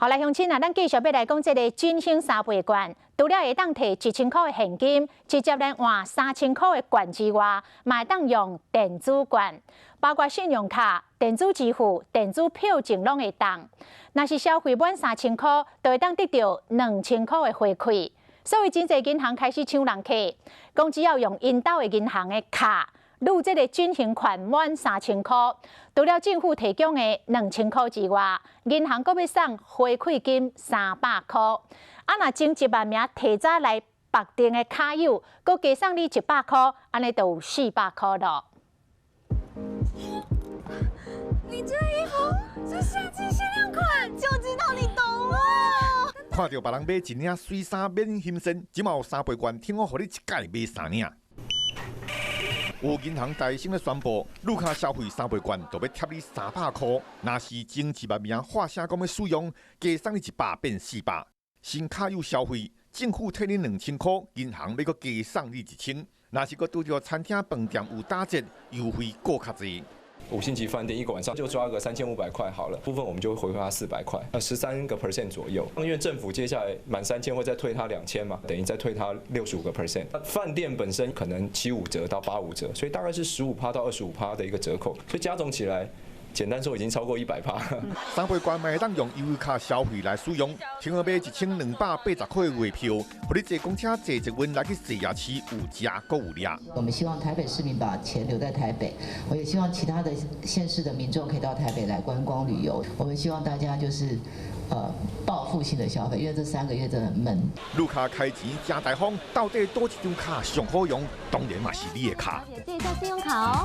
好來，鄉親啊，咱繼續欲來講這个振興三倍券，除了會當提1000箍的現金，直接來換3000箍的券之外，嘛會當用電子券，包括信用卡、電子支付、電子票證攏會當。若是消費滿三千箍，就會當得著2000箍的回饋。所以真濟銀行開始搶人客，講只要用𪜶兜的銀行的卡，擄這个振興券滿三千箍，除了政府提供的兩千箍之外，銀行閣欲送回饋金300箍。啊，若前1萬名提早來綁定的卡友，閣加送你100箍，按呢就有400箍囉。你這衣服是夏季限量款，就知道你懂我。看著別人買一領媠衫免心神，這馬有三倍券，聽講予你一擺買三領。有銀行大聲咧宣布，擄卡消費三倍券，就欲貼你300箍。若是前1萬名喊聲講欲使用，加送你100變400。新卡友消費，政府退你2000箍，銀行欲閣加送你1000。若是閣拄著餐廳飯店有打折，優惠閣較濟。5星級飯店一個晚上就抓個3500塊好了，部分我們就會回饋他400塊，13% 左右。因為政府接下來滿三千會再退他2000嘛，等於再退他65%。飯店本身可能7.5折到8.5折，所以大概是15趴到25趴的一個折扣，所以加總起來，簡單說已經超過100趴。三倍券嘛會當用悠遊卡消費來使用，聽講買1280塊的月票，予你坐公車、坐捷運來去西亞市有食閣有掠。我們希望台北市民把錢留在台北，我也希望其他的縣市的民眾可以到台北來觀光旅遊。我們希望大家就是，報復性的消費，因為這3個月真的很悶。擄卡開錢誠大方，到底佗一張卡上好用？當然嘛是你的卡。記得帶信用卡哦。